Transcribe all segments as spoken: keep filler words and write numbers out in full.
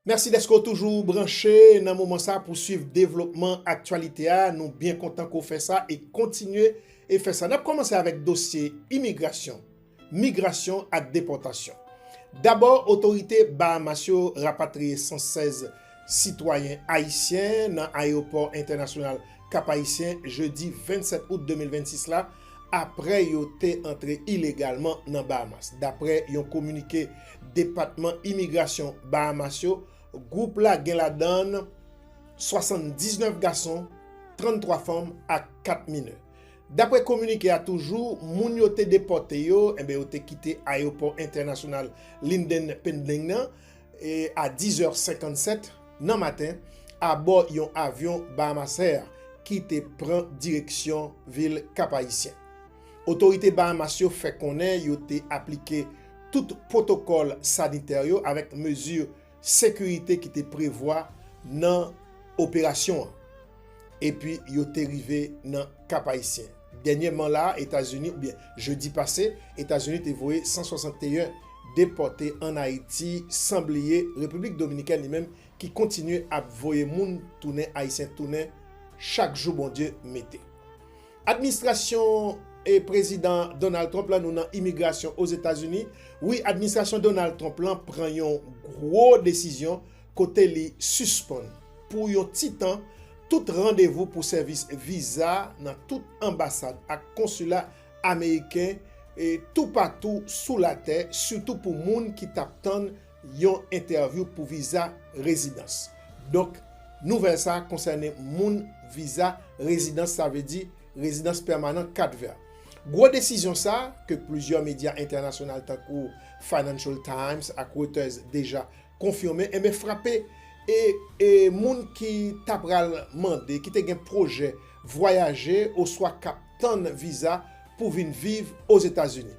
Mèsi dèske w toujou branche nan moman sa pou swiv devlopman aktyalite a. Nou byen kontan ke w fè sa e kontinye e fè sa. N ap kòmanse avèk dosye imigrasyon, migrasyon ak depòtasyon. Dabò, otorite Bahamas yo rapatriye san sèz sitwayen ayisyen nan ayewopò entènasyonal Kap Ayisyen jedi vennsèt out de mil vennsis la, apre yo te antre ilegalman nan Bahamas. Daprè yon kominike Depatman Imigrasyon Bahamas yo, gwoup la gen ladan l swasanndiznèf gason, tranntwa fanm ak kat minè. Daprè kominike a toujou, moun yo te depòte yo, enben yo te kite ayewopò entènasyonal Lynden Pendleton nan, e, a diz è senkannsèt nan maten, abò yon avyon Bahamas Air ki te pran direksyon vil Kap Ayisyen. Otorite Bahamas yo fè konnen yo te aplike tout pwotokòl sanitè yo avèk mezi sekirite ki te prevwa nan operasyon an. Epi yo te rive nan Kap Ayisyen. Dènyèman la, Etazini, oubyen jedi pase, Etazini te voye san swasanteyen depòte ann Ayiti, san bliye Repiblik Dominikèn li menm ki kontinye ap voye moun tounen, Ayisyen tounen, chak jou Bondye mete. Administrasyon e Prezidan Donald Trump la, nou nan imigrasyon Ozetazini. Wi, administrasyon Donald Trump lan pran yon gwo desizyon kote li sispann pou yon ti tan tout randevou pou sèvis viza nan tout anbasad ak konsila ameriken e toupatou sou latè, sitou pou moun ki t ap tann yon entèvyou pou viza rezidans. Donk, nouvèl sa a konsène moun viza rezidans, sa vle di rezidans pèmanan, kat vè. Gwo desizyon sa a, ke plizyè medya entènasyonal tankou Financial Times ak Reuters deja konfime, enben frape e, e moun ki ta pral mande, ki te gen pwojè vwayaje oswa k ap tann viza pou vin viv Ozetazini.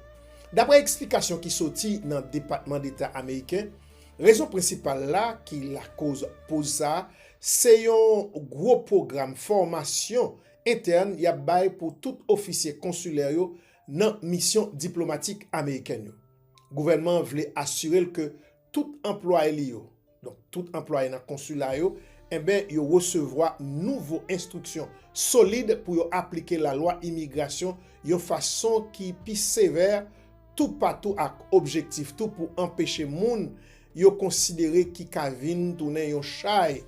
Daprè eksplikasyon ki soti nan Depatman Deta ameriken, rezon prensipal la ki lakoz poz sa a, se yon gwo pwogram fòmasyon entèn y ap bay pou tout ofisye konsilè yo nan misyon diplomatik amerikèn yo. Gouvènman an vle asire l ke tout anplwaye li yo, donk, tout anplwaye nan konsila yo, enben, yo resevwa nouvo enstriksyon solid pou yo aplike lalwa imigrasyon yon fason ki pi sevè toupatou, ak objektif tou pou anpeche moun yo konsidere ki ka vin tounen yon chay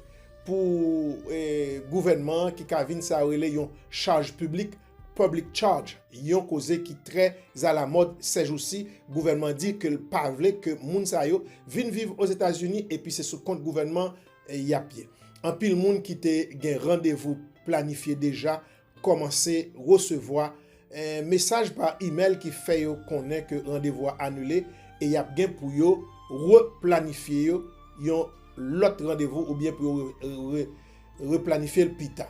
pou, eh, gouvènman an, ki ka vin sa yo rele yon chaj piblik, public charge, yon koze ki trè alamòd sèjousi. Gouvènman di ke l pa vle ke moun sa yo vin viv Ozetazini epi se sou kont gouvènman, eh, y ap ye. Anpil moun ki te gen randevou planifye deja kòmanse resevwa, eh, mesaj pa imèl ki fè yo konnen ke randevou a anile e y ap gen pou yo replanifye yo yon lòt randevou oubyen pou yo re-, re-, replanifye l pita.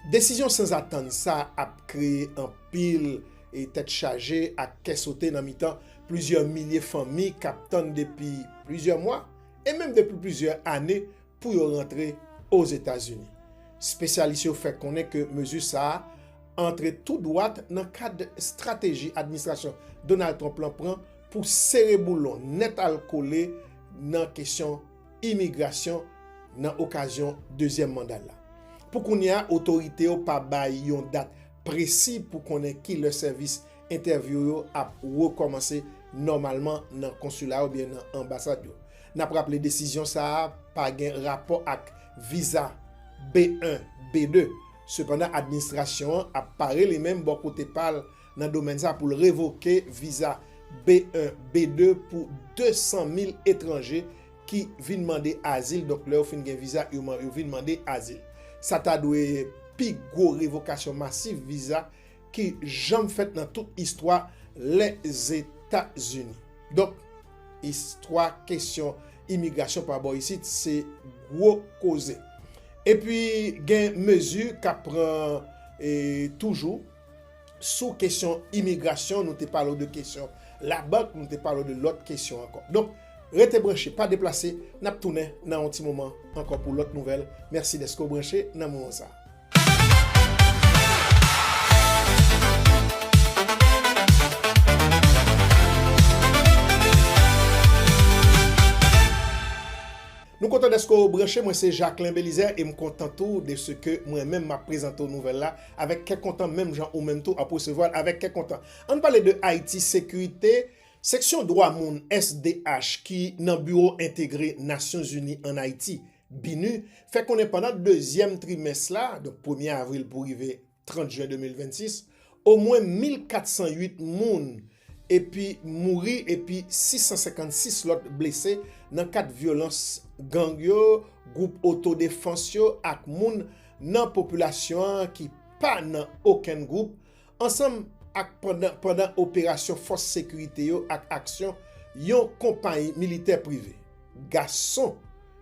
Desizyon sanzatann sa a ap kreye anpil, e, tèt chaje ak kè sote nan mitan plizyè milye fanmi k ap tann depi plizyè mwa e menm depi plizyè ane pou yo rantre Ozetazini. Espesyalis yo fè konnen ke mezi sa a antre tou dwat nan kad estrateji administrasyon Donald Trump lan pran pou sere boulon nèt al kole nan kesyon imigrasyon nan okazyon dezyèm manda l la. Pou kounye a, otorite yo pa bay yon dat presi pou konnen kilè sèvis entèvyou yo ap rekòmanse nòmalman nan konsila oubyen nan anbasad yo. N ap raple desizyon sa a pa gen rapò ak viza B en, B de. Sepandan, administrasyon an ap pare li menm bò kote pa l nan domèn sa pou l revoke viza B en, B de pou de san mil etranje ki vin mande azil. Donk, lè yo fin gen viza, yo man-, yo vin mande azil. Sa ta dwe pi gwo revokasyon masiv viza ki janm fèt nan tout istwa Lèzetazini. Donk, istwa kesyon imigrasyon pa bò isit, se gwo koze. Epi, gen mezi k ap pran, e, toujou sou kesyon imigrasyon. Nou te pale w de kesyon labank, nou te pale w de lòt kesyon ankò. Donk, rete branche, pa deplase, n ap tounen nan yon ti moman ankò pou lòt nouvèl. Mèsi dèske w branche nan moman sa a. Nou kontan dèske w branche, mwen se Jacquelin Belizaire e m kontan tou de se ke mwen menm m ap prezante w nouvèl la avèk kè kontan, menm jan ou menm tou ap resevwa l avèk kè kontan. Ann pale de Ayiti Sekirite, seksyon dwa moun S D H ki nan biwo entegre Nasyonzini ann Ayiti, BINUH, fè konnen pandan dezyèm trimès la, donk premye avril pou rive trant jen de mil vennsis, omwen mil kat san uit moun epi mouri epi sis san senkannsis lòt blese nan kad vyolans gang yo, gwoup otodefans yo ak moun nan popilasyon an ki pa nan okenn gwoup, ansanm ak pandan, pandan operasyon fòs sekirite yo ak aksyon yon konpayi militè prive. Gason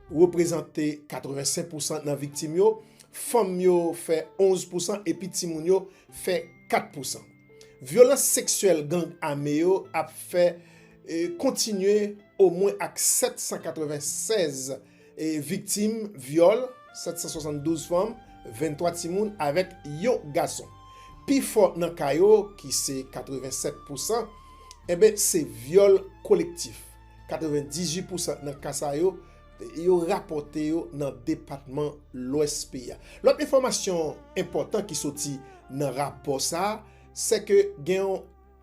reprezante katrevensenk pousan nan viktim yo, fanm yo fè onz pousan epi timoun yo fè kat pousan. Vyolans seksyèl gang ame yo ap fè e, kontinye omwen ak sèt san katrevennsèz e, viktim vyòl, sèt san swasanndouz fanm, venntwa timoun avèk yon gason. Pifò nan ka yo, ki se katrevennsèt pousan, enben, se vyòl kolektif. Katrevendizuit pousan nan ka sa yo, yo rapòte yo nan depatman Lwès peyi a. Lòt enfòmasyon enpòtan ki soti nan rapò sa a, se ke gen yon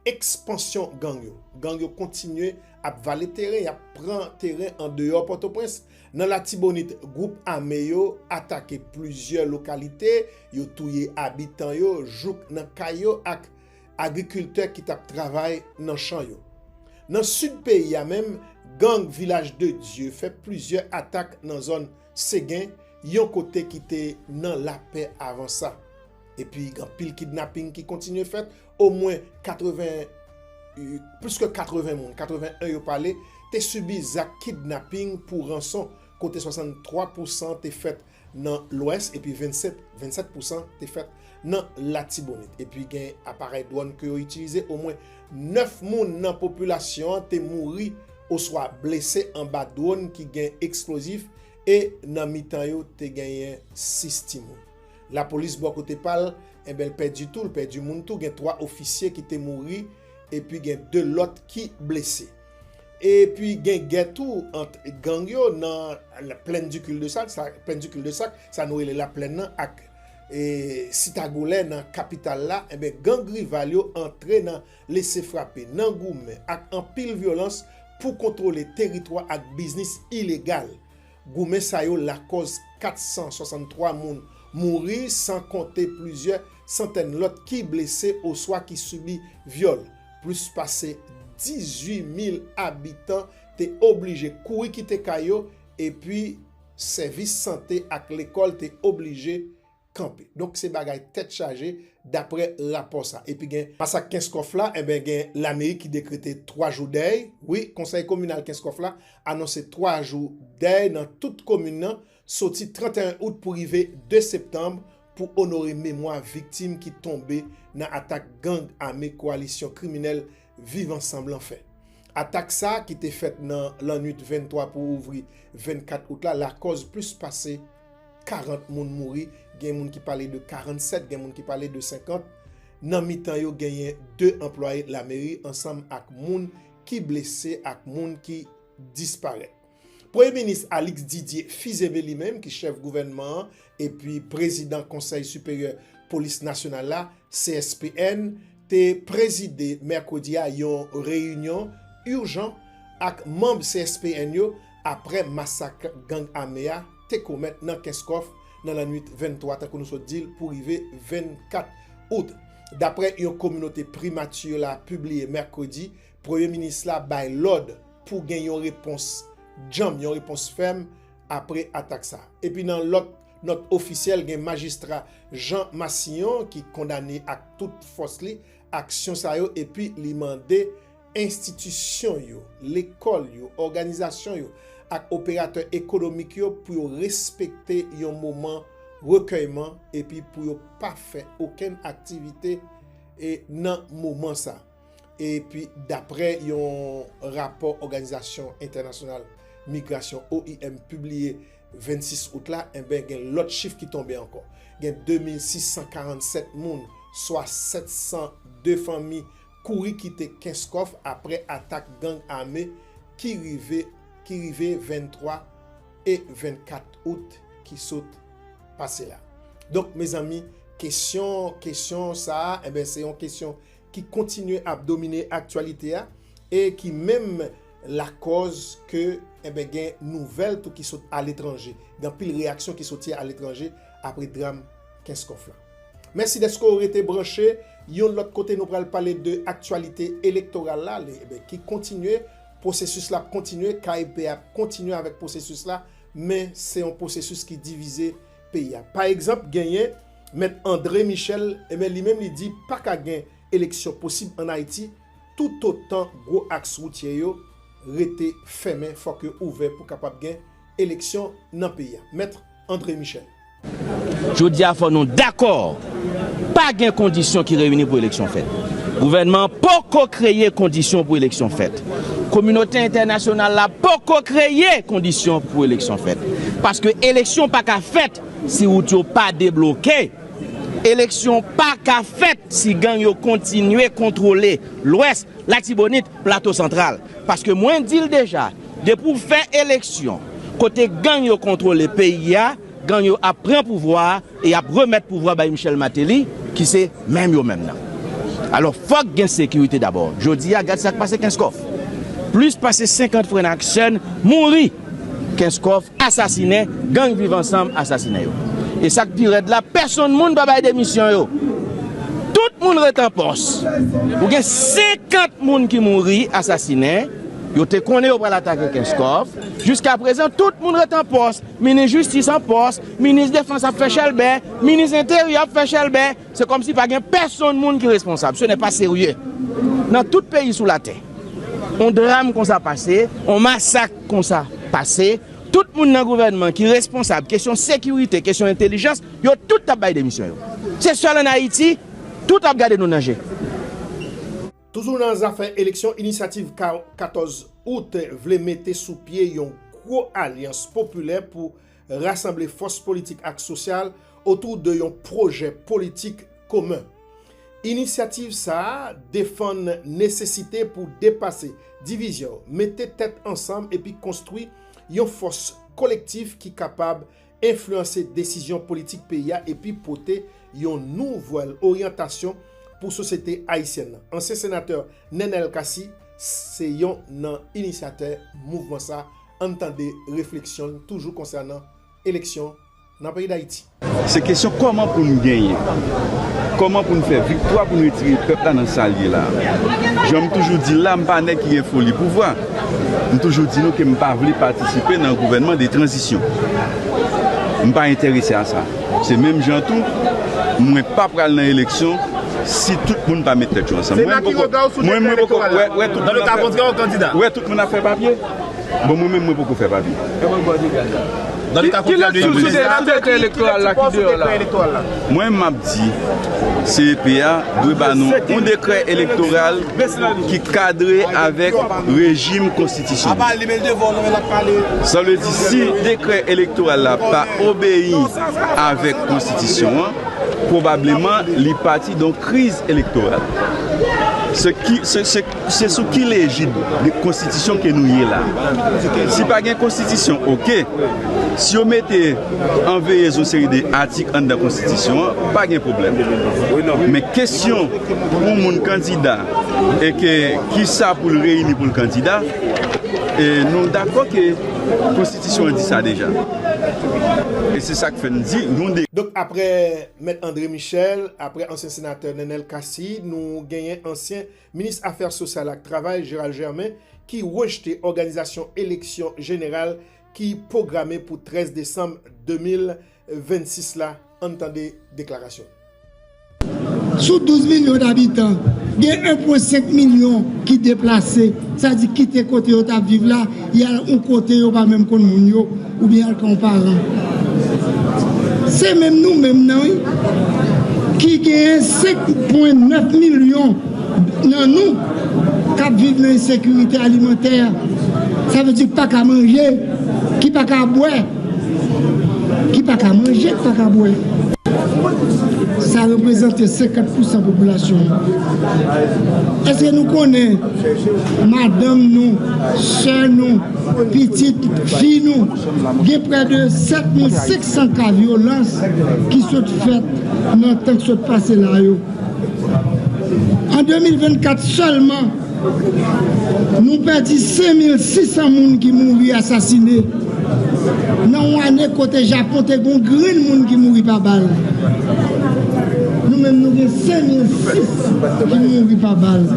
ekspansyon gang yo. Gang yo kontinye ap vale teren, y ap pran teren andeyò Pòtoprens. Nan Latibonit, gwoup ame yo atake plizyè lokalite, yo touye abitan yo, jouk nan kay yo ak agrikiltè ki t ap travay nan chan yo. Nan sid peyi a menm, gang Vilaj de Dye fè plizyè atak nan zòn Segen, yon kote ki te nan lapè avan sa. Epi, gen anpil kidnaping ki kontinye fèt. Omwen katreven, plis ke katreven moun, katreven en yo pale, te sibi zak kidnaping pou ranson, kote swasanntwa pousan te fèt nan Lwès, epi vennsèt, vennsèt pousan te fèt nan Latibonit. Epi gen aparèy dwòn ke yo itilize, omwen nèf moun nan popilasyon an te mouri oswa blese anba dwòn ki gen eksplozif, e nan mitan yo te genyen sis timoun. Lapolis bò kote pa l, enben, l pèdi tou, l pèdi moun tou, gen twa ofisye ki te mouri, epi gen de lòt ki blese. Epi gen gè tou ant gang yo nan la Plaine du Cul-de-Sac, sa, Plaine du Cul-de-Sac, sa nou rele Laplèn nan, ak e, Sitagolè nan kapital la, enben, gang rival yo antre nan lese frape, nan goumen ak anpil vyolans pou kontwole teritwa ak biznis ilegal. Goumen sa yo lakòz kat san swasanntwa moun mouri, san konte plizyè santèn lòt ki blese oswa ki sibi vyòl. Plis pase dizuit mil abitan te oblije kouri kite kay yo, epi sèvis sante ak lekòl te oblije kanpe. Donk, se bagay tèt chaje, daprè rapò sa. Epi gen masak Kenskòf la, enben, gen lameri ki dekrete twa jou dèy. Wi, konsèy kominal Kenskòf la anonse twa jou dèy nan tout komin nan, soti trannteyen out pou rive de septanm, pou onore memwa viktim ki tonbe nan atak gang ame kowalisyon kriminèl Viv Ansanm lan fè. Atak sa, ki te fèt nan lannwit venntwa pou ouvri vennkat out la, lakòz plis pase karant moun mouri, gen moun ki pale de karannsèt, gen moun ki pale de senkant. Nan mitan yo, genyen de anplwaye lameri ansanm ak moun ki blese ak moun ki disparèt. Premye minis Alix Didier Fils-Aimé, li menm ki chèf gouvènman an epi prezidan Konsèy Siperyè Polis Nasyonal la, C S P N, te prezide mèkredi a yon reyinyon ijan ak manm C S P N yo, aprè masak gang ame a te komèt nan Kenskòf nan lannwit venntwa, tankou nou sot di l, pou rive vennkat out. Daprè yon kominote primati la pibliye mèkredi, premye minis la bay lòd pou gen yon repons djanm, yon repons fèm apre atak sa. Epi nan lòt nòt ofisyèl, gen majistra Jean Massillon ki kondane ak tout fòs li aksyon sa yo, epi li mande enstitisyon yo, lekòl yo, òganizasyon yo ak operatè ekonomik yo pou yo respekte yon moman rekèyman epi pou yo pa fè okenn aktivite e nan moman sa. Epi, daprè yon rapò Òganizasyon Entènasyonal Migrasyon, O I M, pibliye vennsis out la, enben, gen lòt chif ki tonbe ankò. Gen de mil sis san karannsèt moun, swa sèt san de fanmi, kouri kite Kenskòf aprè atak gang ame ki rive, ki rive venntwa e vennkat out ki sot pase la. Donk, mezanmi, kesyon, kesyon sa a, enben, se yon kesyon ki kontinye ap domine aktyalite a e ki menm lakòz ke, enben, gen nouvèl tou ki sot aletranje, gen anpil reyaksyon ki soti aletranje apre dram Kenskòf la. Mèsi dèske w rete branche. Yon lòt kote, nou pral pale de aktyalite elektoral la, li, enben, ki kontinye, pwosesis la ap kontinye, K E P ap kontinye avèk pwosesis la, men se yon pwosesis ki divize peyi a. Pa egzanp, genyen Mèt André Michel, enben, li menm li di pa ka gen eleksyon posib ann Ayiti toutotan gwo aks woutye yo rete fèmen, fòk yo ouvè pou kapab gen eleksyon nan peyi a. Mèt André Michel. Jodi a, fò nou dakò, pa gen kondisyon ki reyini pou eleksyon fèt. Gouvènman an poko kreye kondisyon pou eleksyon fèt. Kominote entènasyonal la poko kreye kondisyon pou eleksyon fèt. Paske eleksyon pa ka fèt si wout yo pa debloke. Eleksyon pa ka fèt si gang yo kontinye kontwole Lwès, Latibonit, Plato Santral. Paske mwen di l deja, depi w fè eleksyon kote gang yo kontwole peyi a, gang yo ap pran pouvwa a e y ap remèt pouvwa bay Michel Martelly, ki se menm yo menm nan. Alò, fòk gen sekirite dabò. Jodi a, gad sa k pase Kenskòf. Plis pase senkant frè n ak sè n mouri. Kenskòf asasinen, gang Viv Ansanm asasinen yo. E sa k pi rèd la, pèsonn moun pa bay demisyon yo. Tout moun ret an pòs. Ou gen senkant moun ki mouri asasinen. Yo te konnen yo pral atake Kenskòf. Jiska prezan, tout moun ret an pòs. Minis jistis an pòs, minis defans ap fè chèlbè, minis enteryè ap fè chèlbè. Se kòmsi pa gen pèsonn moun ki responsab. Ce n'est pas sérieux. Nan tout peyi sou latè, yon dram konsa pase, yon masak konsa pase, tout moun nan gouvènman ki responsab kesyon sekirite, kesyon entèlijans, yo tout t ap bay demisyon yo. Se sèl ann Ayiti, tout ap gade nou nan je. Toujou nan zafè eleksyon, Inisyativ ka-, katòz Out vle mete sou pye yon gwo alyans popilè pou rasanble fòs politik ak sosyal otou de yon pwojè politik komen. Inisyativ sa a defann nesesite pou depase divizyon, mete tèt ansanm epi konstwi yon fòs kolektif ki kapab enfliyanse desizyon politik peyi a epi pote yon nouvèl oryantasyon pou sosyete ayisyèn nan. Ansyen senatè Nenel Cassy se yon nan inisyatè mouvman sa. Ann tande refleksyon l toujou konsènan eleksyon nan peyi Dayiti. Se kesyon kòman pou n genyen, kòman pou n fè viktwa pou n retire pèp la nan sa l ye la. Jan m toujou di l la, m pa nèg ki gen foli pouvwa. M toujou di nou ke m pa vle patisipe nan gouvènman de tranzisyon. M pa enterese a sa. Se menm jan tou, mwen pa pral nan eleksyon si tout moun pa met tèt yo ansanm. Mwen poko, mwen, mwen poko, wè, wè tout moun ap fè, wè tout moun ap fè papye. Bon, mwen menm, mwen poko fè papye. Ki, ki lekti w sou dekrè elektoral la ki deyò la? Mwen, m ap di, C E P a dwe ba nou yon dekrè elektoral ki kadre avèk rejim konstitisyon. Sa vle di, si dekrè elektoral la pa obeyi avèk konstitisyon an, pwobableman li pati don kriz elektoral. Se ki, se, se, se sou ki lejid de konstitisyon ke nou ye la. Si pa gen konstitisyon, oke. Si yo mete an veyez yon seri de atik anndan konstitisyon an, pa gen pwoblèm. Men kesyon pou yon moun kandida e ke kisa pou l reyini pou l kandida, e nou dakò ke konstitisyon an di sa deja. E se sa k fè n di, yon de Donk, aprè Mèt André Michel, aprè ansyen senatè Nenel Cassy, nou genyen ansyen minis afè sosyal ak travay, Gérald Germain, ki rejte òganizasyon eleksyon jeneral ki pwograme pou trèz desanm de mil vennsis la. Ann tande deklarasyon l. Sou douz milyon dabitan, gen en pwen senk milyon ki deplase, sa di kite kote yo t ap viv la, y al yon kote yo pa menm konn moun yo, oubyen y al kay yon paran. Se menm nou menm nan, wi, ki genyen senk pwen nèf milyon nan nou k ap viv nan ensekirite alimantè. Sa vle di ki pa ka manje, ki pa ka bwè, ki pa ka manje, ki pa ka bwè. Sa reprezante senkant pousan popilasyon an. Èske nou konnen madanm nou, sè nou, pitit fi nou, gen prè de sèt mil senk san ka vyolans ki sot fèt nan tan k sot pase la yo? An de mil vennkat sèlman, nou pèdi senk mil sis san moun ki mouri asasine nan yon ane kote Japon te gon grenn moun ki mouri pa bal. Nou menm nou gen senk mil sis san ki mouri pa bal.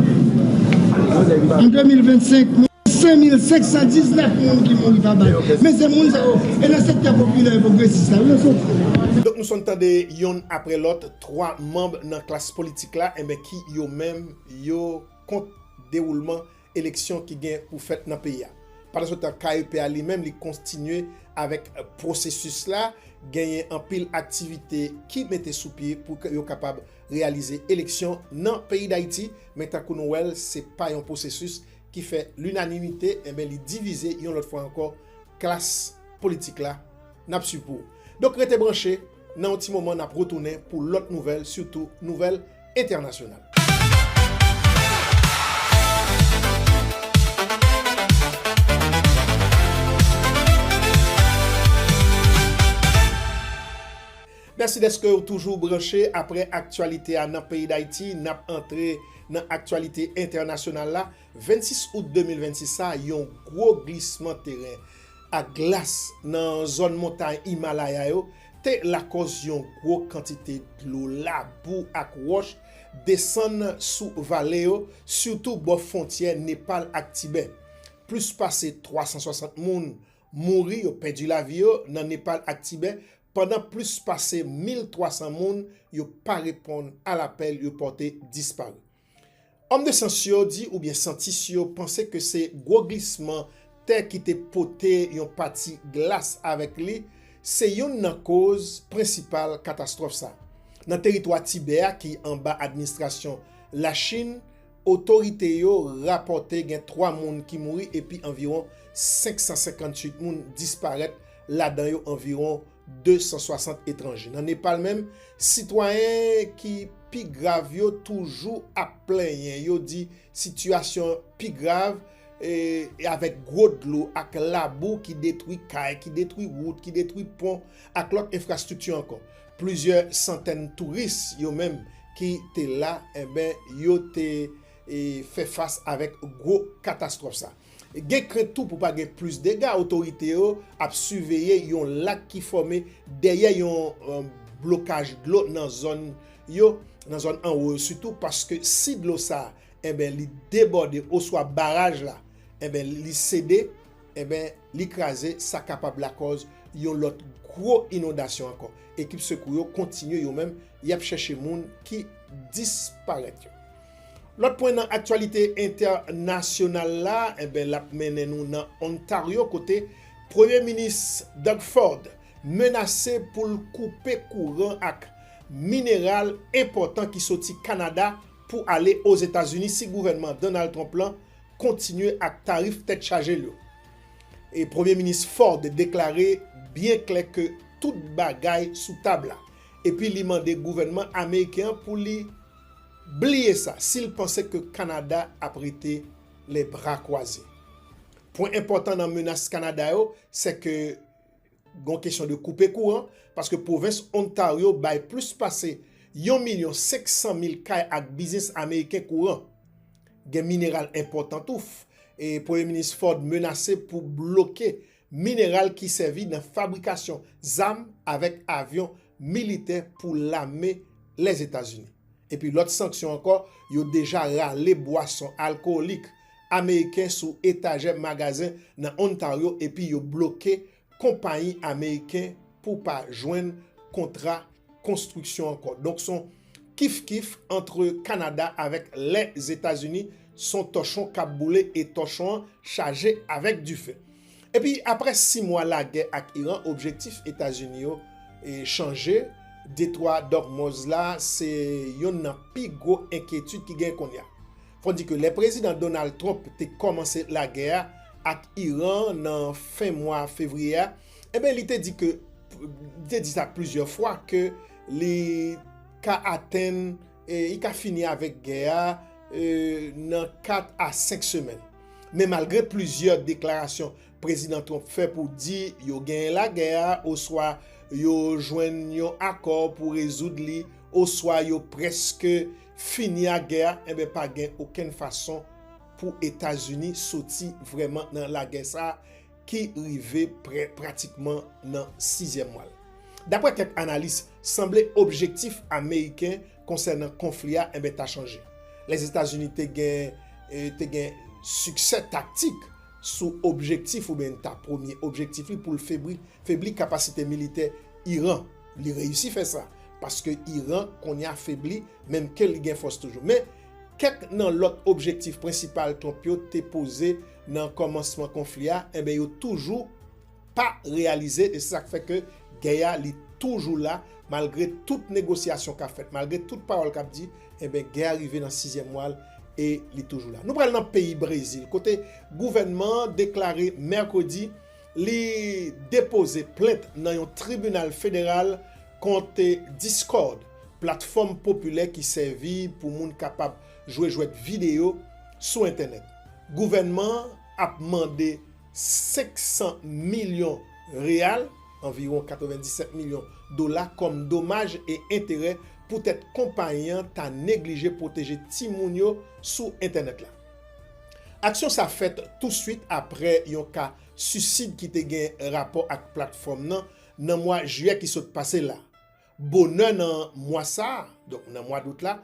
An de mil vennsenk, nou gen senk mil senk san diznèf moun ki mouri pa bal. Men se moun sa yo, e nan sektè popilè e pwogresis la, wi, yo soti. Donk nou sonn tande yonn apre lòt, twa manm nan klas politik la, enben ki yo menm, yo kont dewoulman eleksyon ki gen pou fèt nan peyi a. Pandansetan, K E P a li menm, li kontinye avèk pwosesis la, genyen anpil aktivite ki mete sou pye pou ke yo kapab reyalize eleksyon nan peyi Dayiti, men tankou nou wè l, se pa yon pwosesis ki fè linanimite, enben li divize yon lòt fwa ankò klas politik la. N ap swiv pou ou. Donk rete branche, nan yon ti moman n ap retounen pou lòt nouvèl, sitou nouvèl entènasyonal. Mèsi dèske w toujou branche. Apre aktyalite a nan peyi Dayiti, n ap antre nan aktyalite entènasyonal la. Vennsis out de mil vennsis sa, yon gwo glisman teren ak glas nan zòn montay Imalaya yo te lakòz yon gwo kantite dlo, labou ak wòch desann sou vale yo, sitou bò fwontyè Nepal ak Tibè. Plis pase twa san swasant moun mouri, yo pèdi lavi yo nan Nepal ak Tibè, pandan plis pase mil twa san moun yo pa reponn a lapèl, yo pòte disparèt. Òm de syans yo di oubyen syantis yo panse ke se gwo glisman tè ki te pote yon pati glas avèk li, se youn nan koz prensipal katastwòf sa. Nan teritwa Tibè a ki anba administrasyon Lachin, otorite yo rapòte gen twa moun ki mouri epi anviwon senk san senkantuit moun disparèt, ladan yo anviwon de san swasant etranje. Nan Nepal menm, sitwayen ki pi grav yo toujou ap plenyen. Yo di sitiyasyon pi grav, e, e avèk gwo dlo ak labou ki detwi kay, ki detwi wout, ki detwi pon ak lòt enfrastrikti ankò. Plizyè santèn touris yo menm ki te la, enben, yo te, e, fè fas avèk gwo katastwòf sa. Gen krent tou pou pa gen plis dega. Otorite yo ap siveye yon lak ki fòme dèyè yon, e, blokaj dlo nan zòn yo, nan zòn anwo yo sitou, paske si dlo sa, enben, li debòde oswa baraj la, enben, li sede, enben, li kraze, sa kapab lakòz yon lòt gwo inondasyon ankò. Ekip sekou yo kontinye yo menm, y ap chèche moun ki disparèt yo. Lòt pwen nan aktyalite entènasyonal la, enben, l ap mennen nou nan Ontario, kote Premye Minis Doug Ford menase pou l koupe kouran ak mineral enpòtan ki soti Kanada pou ale Ozetazini si gouvènman Donald Trump lan kontinye ak tarif tèt chaje l yo. E Premye Minis Ford deklare byen klè ke tout bagay sou tab la. Epi li mande gouvènman ameriken an pou li bliye sa, si l panse ke Kanada ap rete les bras croisés. Pwen enpòtan nan menas Kanada yo, se ke gon kesyon de koupe kouran, paske pwovens Ontario bay plis pase yon milyon senk san mil kay ak biznis ameriken kouran. Gen mineral enpòtan tou. E Premye Minis Ford menase pou bloke mineral ki sèvi nan fabrikasyon zam avèk avyon militè pou lame Lèzetazini. Epi lòt sanksyon ankò, yo deja rale bwason alkowolik ameriken sou etajè magazen nan Ontario, epi yo bloke konpayi ameriken pou pa jwenn kontra konstriksyon ankò. Donk, se yon kif-kif ant Kanada avèk Lèzetazini, se yon tòchon k ap boule e tòchon an chaje avèk dife. Epi, apre sis mwa lagè ak Iran, objektif Etazini yo, e, chanje. Detwa d'Ormuz la, se yonn nan pi gwo enkyetid ki gen kounye a. Fò di ke lè Prezidan Donald Trump te kòmanse lagè a ak Iran nan fen mwa fevriye a, enben, li te di ke, li te di sa plizyè fwa, ke li ka atenn, e, li ka fini avèk gè a, e, nan kat a senk semèn. Men malgre plizyè deklarasyon Prezidan Trump fè pou di yo genyen lagè a, oswa yo jwenn yon akò pou rezoud li, oswa yo prèske fini ak gè a, enben, pa gen okenn fason pou Etazini soti vrèman nan lagè sa a ki rive prè, pratikman nan sizyèm mwa l. Daprè kèk analis, sanble objektif ameriken konsènan konfli a, enben, ta chanje. Lèzetazini te gen, eh, te gen siksè taktik sou objektif, oubyen ta premye objektif li pou l febri, febli kapasite militè Iran. Li reyisi fè sa, paske Iran kounye a febli, menm ke li gen fòs toujou. Men, kèk nan lòt objektif prensipal Trump yo te poze nan kòmansman konfli a, enben, yo toujou pa reyalize, e se sa k fè ke gè a, li toujou la, malgre tout negosyasyon k ap fèt, malgre tout pawòl k ap di, enben, gè a rive nan sizyèm mwa l e li toujou la. Nou pral nan peyi Brezil, kote gouvènman an deklare mèkredi li depoze plent nan yon tribinal federal kont Discord, platfòm popilè ki sèvi pou moun kapab jwe jwèt videyo sou entènèt. Gouvènman an ap mande senk san milyon reyal, anviwon katrevenndisèt milyon dola, kòm domaj e enterè poutèt konpayi an ta neglije pwoteje timoun yo sou entènèt la. Aksyon sa fèt touswit aprè yon ka suisid ki te gen rapò ak platfòm nan nan mwa jiyè ki sot pase la. Bonè nan mwa sa a, donk nan mwa dout la,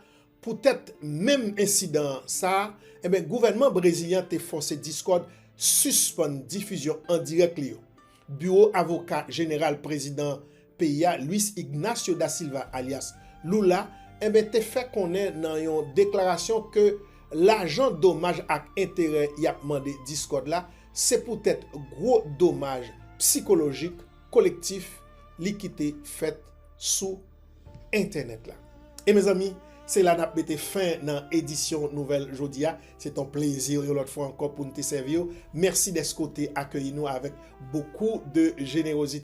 poutèt menm ensidan sa a, enben, gouvènman brezilyen an te fòse Discord sispann difizyon an dirèk li yo. Biwo avoka jeneral prezidan peyi a, Luiz Ignacio da Silva, alyas Lula, enben, te fè konnen nan yon deklarasyon ke lajan domaj ak enterè y ap mande Discord la, se poutèt gwo domaj sikolojik kolektif li ki te fèt sou entènèt la. E mezanmi, se la n ap mete fen nan edisyon nouvèl jodi a. Se t yon plezi yon lòt fwa ankò pou n te sèvi w. Mèsi dèske w te akeyi nou avèk beaucoup de générosité.